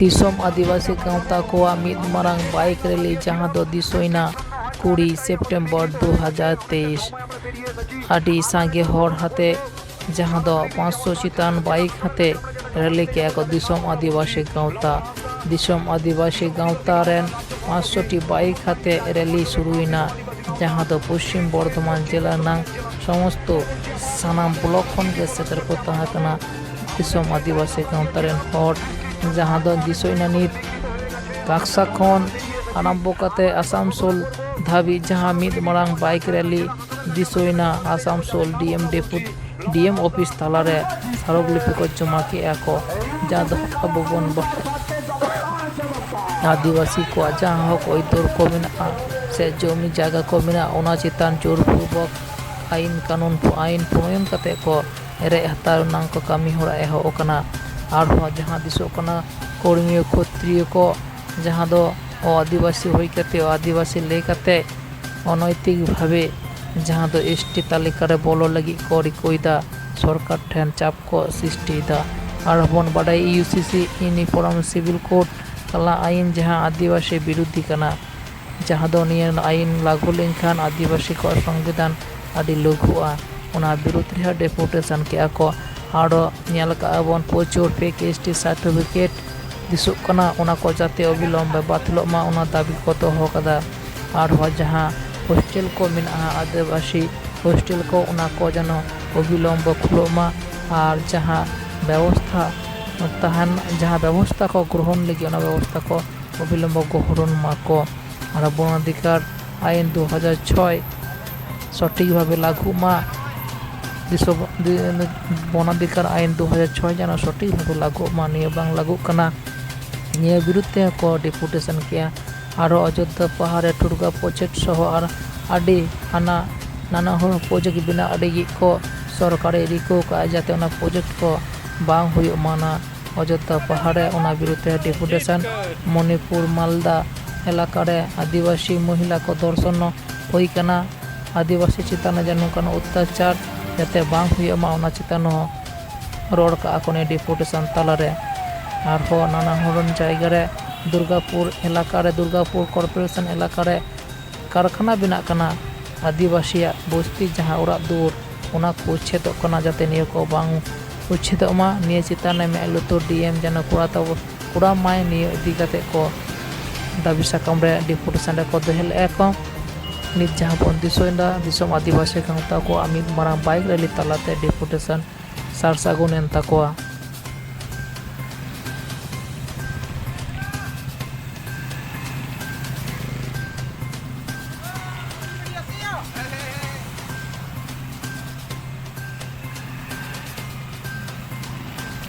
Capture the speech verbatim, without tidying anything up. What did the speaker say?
ᱫᱤᱥᱚᱢ ᱟᱹᱫᱤᱵᱟᱹᱥᱤ ᱜᱟᱶᱛᱟ ᱠᱚᱣᱟᱜ ᱢᱤᱫ ᱢᱟᱨᱟᱝ ᱵᱟᱭᱤᱠ ᱨᱮᱞᱤ, ᱡᱟᱦᱟᱸ ᱫᱚ ᱫᱤᱥᱚᱭᱱᱟ ᱠᱩᱲᱤ ᱥᱮᱯᱴᱮᱢᱵᱚᱨ ᱫᱩ ᱦᱟᱡᱟᱨ ᱛᱮᱭᱤᱥ᱾ ᱟᱹᱰᱤ ᱥᱟᱸᱜᱮ ᱦᱚᱲ ᱦᱟᱛᱮ, ᱡᱟᱦᱟᱸ ᱫᱚ ᱯᱟᱸᱪᱥᱚ ᱪᱮᱛᱟᱱ ᱵᱟᱭᱤᱠ ᱦᱟᱛᱮ ᱨᱮᱞᱤ ᱠᱮᱜᱼᱟ ᱠᱚ ᱫᱤᱥᱚᱢ ᱟᱹᱫᱤᱵᱟᱹᱥᱤ ᱜᱟᱶᱛᱟ᱾ ᱫᱤᱥᱚᱢ ᱟᱹᱫᱤᱵᱟᱹᱥᱤ ᱜᱟᱶᱛᱟ ᱨᱮᱱ ᱯᱟᱸᱪᱥᱚ ᱴᱤ ᱵᱟᱭᱤᱠ ᱦᱟᱛᱮ ᱨᱮᱞᱤ ᱥᱩᱨᱩᱭᱮᱱᱟ, ᱡᱟᱦᱟᱸ ᱫᱚ ᱯᱚᱥᱪᱤᱢ ᱵᱚᱨᱫᱷᱚᱢᱟᱱ ᱡᱮᱞᱟ ᱨᱮᱱᱟᱜ ᱥᱚᱢᱚᱥᱛᱚ ᱥᱟᱱᱟᱢ ᱵᱞᱚᱠ ᱠᱷᱚᱱ ᱜᱮ ᱥᱮᱴᱮᱨ ᱠᱚ ᱛᱟᱦᱮᱸ ᱠᱟᱱᱟ ᱫᱤᱥᱚᱢ ᱟᱹᱫᱤᱵᱟᱹᱥᱤ ᱜᱟᱶᱛᱟ ᱨᱮᱱ ᱦᱚᱲ, ᱡᱟᱦᱟᱸ ᱫᱚ ᱫᱤᱥᱚᱭᱱᱟ ᱱᱤᱛ ᱠᱟᱠᱥᱟ ᱠᱷᱚᱱ ᱟᱨᱟᱢᱵᱚ ᱠᱟᱛᱮ ᱟᱥᱟᱱᱥᱳᱞ ᱫᱷᱟᱹᱵᱤᱡ ᱡᱟᱦᱟᱸ ᱢᱤᱫ ᱢᱟᱨᱟᱝ ᱵᱟᱭᱤᱠ ᱨᱮᱞᱤ ᱫᱤᱥᱚᱭᱱᱟ ᱟᱥᱟᱱᱥᱳᱞ ᱰᱤ ᱮᱢ ᱰᱮᱯᱩᱴ ᱰᱤ ᱮᱢ ᱚᱯᱷᱤᱥ ᱛᱟᱞᱟᱨᱮ ᱥᱟᱨᱚᱜᱽ ᱞᱤᱯᱤ ᱠᱚ ᱡᱚᱢᱟ ᱠᱮᱜᱼᱟ ᱠᱚ, ᱡᱟᱦᱟᱸ ᱫᱚ ᱟᱵᱚ ᱵᱚᱱ ᱵᱟᱲᱟᱭᱟ ᱟᱹᱫᱤᱵᱟᱹᱥᱤ ᱠᱚᱣᱟᱜ ᱡᱟᱦᱟᱸ ᱦᱚᱠ ᱟᱹᱭᱫᱟᱹᱨ ᱠᱚ ᱢᱮᱱᱟᱜᱼᱟ, ᱥᱮ ᱡᱚᱢᱤ ᱡᱟᱭᱜᱟ ᱠᱚ ᱢᱮᱱᱟᱜᱼᱟ, ᱚᱱᱟ ᱪᱮᱛᱟᱱ ᱡᱳᱨᱯᱩᱨᱵᱚᱠ ᱟᱹᱭᱤᱱ ᱠᱟᱹᱱᱩᱱ, ᱟᱹᱭᱤᱱ ᱯᱨᱚᱭᱚᱱ ᱠᱟᱛᱮ ᱠᱚ ᱨᱮᱡ ᱦᱟᱛᱟᱣ ᱨᱮᱱᱟᱜ ᱠᱚ ᱠᱟᱹᱢᱤ ᱦᱚᱨᱟ ᱮᱦᱚᱵ ᱟᱠᱟᱱᱟ᱾ ᱟᱨᱦᱚᱸ ᱡᱟᱦᱟᱸ ᱫᱤᱥᱚᱜ ᱠᱟᱱᱟ, ᱠᱚᱨᱢᱤᱭᱚ ᱠᱷᱚᱛᱨᱤᱭᱚ ᱠᱚ, ᱡᱟᱦᱟᱸ ᱫᱚ ᱟᱹᱫᱤᱵᱟᱹᱥᱤ ᱦᱩᱭ ᱠᱟᱛᱮ, ᱟᱹᱫᱤᱵᱟᱹᱥᱤ ᱞᱟᱹᱭ ᱠᱟᱛᱮ ᱚᱱᱚᱭᱛᱤᱠ ᱵᱷᱟᱵᱮ ᱡᱟᱦᱟᱸ ᱫᱚ ᱮᱥ ᱴᱤ ᱛᱟᱹᱞᱤᱠᱟ ᱨᱮ ᱵᱚᱞᱚ ᱞᱟᱹᱜᱤᱫ ᱠᱚ ᱨᱤᱠᱟᱹᱭᱮᱫᱟ, ᱥᱚᱨᱠᱟᱨ ᱴᱷᱮᱱ ᱪᱟᱯ ᱠᱚ ᱥᱨᱤᱥᱴᱤᱭᱮᱫᱟ᱾ ᱟᱨ ᱦᱚᱸᱵᱚᱱ ᱵᱟᱰᱟᱭ ᱤᱭᱩ ᱥᱤ ᱥᱤ Uniform Civil Code ᱠᱟᱞᱟ ᱟᱹᱭᱤᱱ ᱡᱟᱦᱟᱸ ᱟᱹᱫᱤᱵᱟᱹᱥᱤ ᱵᱤᱨᱩᱫᱷᱤ ᱠᱟᱱᱟ, ᱡᱟᱦᱟᱸ ᱫᱚ ᱱᱤᱭᱟᱹ ᱟᱹᱭᱤᱱ ᱞᱟᱹᱜᱩ ᱞᱮᱱᱠᱷᱟᱱ ᱟᱹᱫᱤᱵᱟᱹᱥᱤ ᱠᱚᱣᱟᱜ ᱥᱚᱝᱵᱤᱫᱷᱟᱱ ᱟᱹᱰᱤ ᱞᱟᱹᱜᱩᱜᱼᱟ᱾ ᱚᱱᱟ ᱵᱤᱨᱩᱫᱷ ᱨᱮᱦᱚᱸ ᱰᱮᱯᱩᱴᱮᱥᱚᱱ ᱠᱮᱜᱼᱟ ᱠᱚ᱾ ᱟᱨᱚ ᱧᱮᱞ ᱠᱟᱜᱼᱟ ᱵᱚᱱ ᱯᱨᱚᱪᱩᱨ ᱯᱷᱮᱠ ᱮᱥ ᱴᱤ ᱥᱟᱨᱴᱤᱯᱷᱤᱠᱮᱴ ᱫᱤᱥᱚᱜ ᱠᱟᱱᱟ, ᱚᱱᱟ ᱠᱚ ᱡᱟᱛᱮ ᱚᱵᱤᱞᱚᱢᱵᱮ ᱵᱟᱛᱤᱞᱚᱜ ᱢᱟ, ᱚᱱᱟ ᱫᱟᱹᱵᱤ ᱠᱚ ᱫᱚᱦᱚ ᱠᱟᱫᱟ᱾ ᱟᱨᱦᱚᱸ ᱡᱟᱦᱟᱸ ᱦᱳᱥᱴᱮᱞ ᱠᱚ ᱢᱮᱱᱟᱜᱼᱟ, ᱟᱹᱫᱤᱵᱟᱹᱥᱤ ᱦᱳᱥᱴᱮᱞ ᱠᱚ, ᱚᱱᱟ ᱠᱚ ᱡᱮᱱᱚ ᱚᱵᱤᱞᱚᱢᱵᱚ ᱠᱷᱩᱞᱟᱹᱜ ᱢᱟ᱾ ᱟᱨ ᱡᱟᱦᱟᱸ ᱵᱮᱵᱚᱥᱛᱷᱟ ᱛᱟᱦᱮᱱ, ᱡᱟᱦᱟᱸ ᱵᱮᱵᱚᱥᱛᱷᱟ ᱠᱚ ᱜᱨᱚᱦᱚᱱ ᱞᱟᱹᱜᱤᱫ, ᱚᱱᱟ ᱵᱮᱵᱚᱥᱛᱷᱟ ᱠᱚ ᱚᱵᱤᱞᱚᱢᱵᱚ ᱜᱨᱚᱦᱚᱱ ᱢᱟᱠᱚ᱾ ᱟᱨ ᱵᱚᱱ ᱚᱫᱷᱤᱠᱟᱨ ᱟᱭᱤᱱ ᱫᱩ ᱦᱟᱡᱟᱨ ᱪᱷᱚᱭ ᱥᱚᱴᱷᱤᱠ ᱵᱷᱟᱵᱮ ᱞᱟᱹᱜᱩᱜ ᱢᱟ᱾ ᱫᱤᱥᱚᱢ, ᱫᱤ-, ᱵᱚᱱ ᱚᱫᱷᱤᱠᱟᱨ ᱟᱭᱤᱱ ᱫᱩ ᱦᱟᱡᱟᱨ ᱪᱷᱚᱭ ᱡᱮᱱᱚ ᱥᱚᱴᱷᱤᱠ ᱵᱷᱟᱵᱮ ᱞᱟᱹᱜᱩᱜ ᱢᱟ, ᱱᱤᱭᱟᱹ ᱵᱟᱝ ᱞᱟᱹᱜᱩᱜ ᱠᱟᱱᱟ᱾ ᱱᱤᱭᱟᱹ ᱵᱤᱨᱩᱫᱷ ᱛᱮᱦᱚᱸ ᱠᱚ ᱰᱮᱯᱩᱴᱮᱥᱚᱱ ᱠᱮᱜᱼᱟ᱾ ᱟᱨᱦᱚᱸ ᱚᱡᱳᱫᱽᱫᱷᱟ ᱯᱟᱦᱟᱲ ᱨᱮ ᱴᱩᱨᱜᱟ ᱯᱨᱚᱡᱮᱠᱴ ᱥᱚᱦᱚ ᱟᱨ ᱟᱹᱰᱤ ᱦᱟᱱᱟ ᱱᱟᱱᱟ ᱦᱩᱱᱟᱹᱨ ᱯᱨᱚᱡᱮᱠᱴ ᱵᱮᱱᱟᱣ ᱞᱟᱹᱜᱤᱫ ᱠᱚ ᱥᱚᱨᱠᱟᱨᱮ ᱨᱤᱠᱟᱹ ᱠᱟᱜᱼᱟ, ᱡᱟᱛᱮ ᱚᱱᱟ ᱯᱨᱚᱡᱮᱠᱴ ᱠᱚ ᱵᱟᱝ ᱦᱩᱭᱩᱜ ᱢᱟ᱾ ᱚᱱᱟ ᱚᱡᱳᱫᱽᱫᱷᱟ ᱯᱟᱦᱟᱲ ᱨᱮ ᱚᱱᱟ ᱵᱤᱨᱩᱫᱷ ᱨᱮ ᱰᱮᱯᱩᱴᱮᱥᱚᱱ ᱢᱚᱱᱤᱯᱩᱨ ᱢᱟᱞᱫᱟ ᱮᱞᱟᱠᱟ ᱨᱮ ᱟᱹᱫᱤᱵᱟᱹᱥᱤ ᱢᱚᱦᱤᱞᱟ ᱠᱚ ᱫᱚᱨᱥᱚᱱ ᱦᱩᱭ ᱠᱟᱱᱟ᱾ ᱟᱹᱫᱤᱵᱟᱹᱥᱤ ᱪᱮᱛᱟᱱ ᱨᱮ ᱡᱟᱦᱟᱸ ᱱᱚᱝᱠᱟᱱ ᱚᱛᱛᱟᱪᱟᱨ ᱡᱟᱛᱮ ᱵᱟᱝ ᱦᱩᱭᱩᱜ ᱢᱟ, ᱚᱱᱟ ᱪᱮᱛᱟᱱ ᱦᱚᱸ ᱨᱚᱲ ᱠᱟᱜᱼᱟ ᱠᱚ ᱱᱤᱭᱟᱹ ᱰᱮᱯᱩᱴᱮᱥᱚᱱ ᱛᱟᱞᱟᱨᱮ᱾ ᱟᱨᱦᱚᱸ ᱱᱟᱱᱟ ᱦᱩᱱᱟᱹᱨ ᱡᱟᱭᱜᱟ ᱨᱮ ᱫᱩᱨᱜᱟᱯᱩᱨ ᱮᱞᱟᱠᱟ ᱨᱮ, ᱫᱩᱨᱜᱟᱯᱩᱨ ᱠᱚᱨᱯᱳᱨᱮᱥᱚᱱ ᱮᱞᱟᱠᱟ ᱨᱮ ᱠᱟᱨᱠᱷᱟᱱᱟ ᱵᱮᱱᱟᱜ ᱠᱟᱱᱟ᱾ ᱟᱹᱫᱤᱵᱟᱹᱥᱤᱭᱟᱜ ᱵᱚᱥᱛᱤ ᱡᱟᱦᱟᱸ ᱚᱲᱟᱜ ᱫᱩᱣᱟᱹᱨ, ᱚᱱᱟ ᱠᱚ ᱩᱪᱪᱷᱮᱫᱚᱜ ᱠᱟᱱᱟ, ᱡᱟᱛᱮ ᱱᱤᱭᱟᱹ ᱠᱚ ᱵᱟᱝ ᱩᱪᱪᱷᱮᱫᱚᱜ ᱢᱟ᱾ ᱱᱤᱭᱟᱹ ᱪᱮᱛᱟᱱ ᱨᱮ ᱢᱮᱫ ᱞᱩᱛᱩᱨ ᱰᱤ ᱮᱢ ᱡᱮᱱᱚ ᱠᱚᱨᱟᱣ ᱛᱟᱵᱚ, ᱠᱚᱨᱟᱣ ᱢᱟᱭ᱾ ᱱᱤᱭᱟᱹ ᱤᱫᱤ ᱠᱟᱛᱮ ᱠᱚ ᱫᱟᱹᱵᱤ ᱥᱟᱠᱟᱢ ᱨᱮ ᱰᱮᱯᱩᱴᱮᱥᱚᱱ ᱨᱮᱠᱚ ᱫᱚᱦᱚ ᱞᱮᱫᱼᱟ ᱠᱚ᱾ ᱱᱤᱛ ᱡᱟᱦᱟᱸ ᱵᱚᱱ ᱫᱤᱥᱟᱹᱭᱮᱫᱟ, ᱫᱤᱥᱚᱢ ᱟᱹᱫᱤᱵᱟᱹᱥᱤ ᱜᱟᱶᱛᱟ ᱠᱚᱣᱟᱜ ᱢᱤᱫ ᱢᱟᱨᱟᱝ ᱵᱟᱭᱤᱠ ᱨᱮᱞᱤ ᱛᱟᱞᱟᱛᱮ ᱰᱮᱯᱩᱴᱮᱥᱚᱱ ᱥᱟᱨ ᱥᱟᱹᱜᱩᱱ ᱮᱱ ᱛᱟᱠᱚᱣᱟ᱾